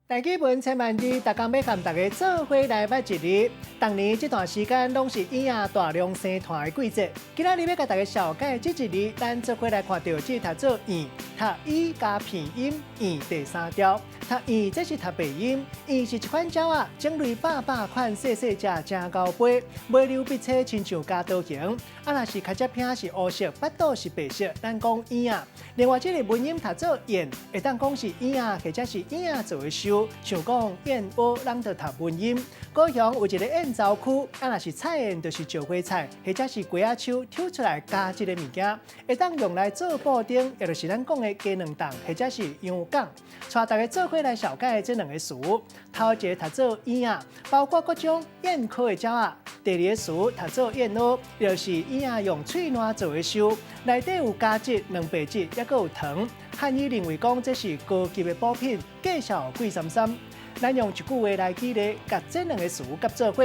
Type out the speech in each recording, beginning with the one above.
台語文千萬字，逐工欲佮大家做伙來捌一字。逐年這段時間攏是圓仔大量生湠的季節。今仔日欲共大家紹介這一字，咱做伙來看著這讀做圓，讀伊加鼻音圓第三調。讀圓，這是讀白音。圓是一款鳥仔，種類百百款，細細隻，誠𠢕飛，尾溜筆斜，親像鉸刀形。啊，若是尻脊骿是烏色，腹肚是白色，咱講圓仔。另外，這个文音讀做燕，會當講是圓仔，或者是圓仔做的岫。像講燕窩，攏著讀文音。高雄有一个燕巢區，啊，若是菜燕就是石花菜，或者是瓜仔鬚抽出來加這个物件，會當用來做布丁，也就是咱講的雞卵凍，或者是羊犅。帶大家做伙來紹介這兩個詞，頭一个讀做圓仔，包括各種燕科的鳥仔；第二個詞讀做燕窩，就是圓仔用喙瀾做的岫，內底有膠質、蛋白質，抑閣有糖。漢醫認為講這是高級的補品，價數貴參參。咱用一句話來舉例，共這兩個詞佮做伙。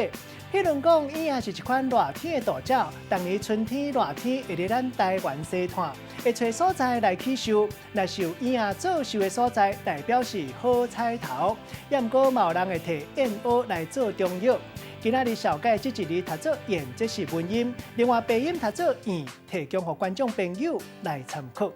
彼如講，圓仔是一款熱天的大鳥，逐年春天熱天會佇咱台灣生湠，會揣所在來起岫。若是有圓仔做岫的所在，代表是好彩頭。抑毋過嘛有人會提燕窩來做中藥。今仔日紹介這一字讀做燕，這是文音；另外白音讀做圓，提供予觀眾朋友來參考。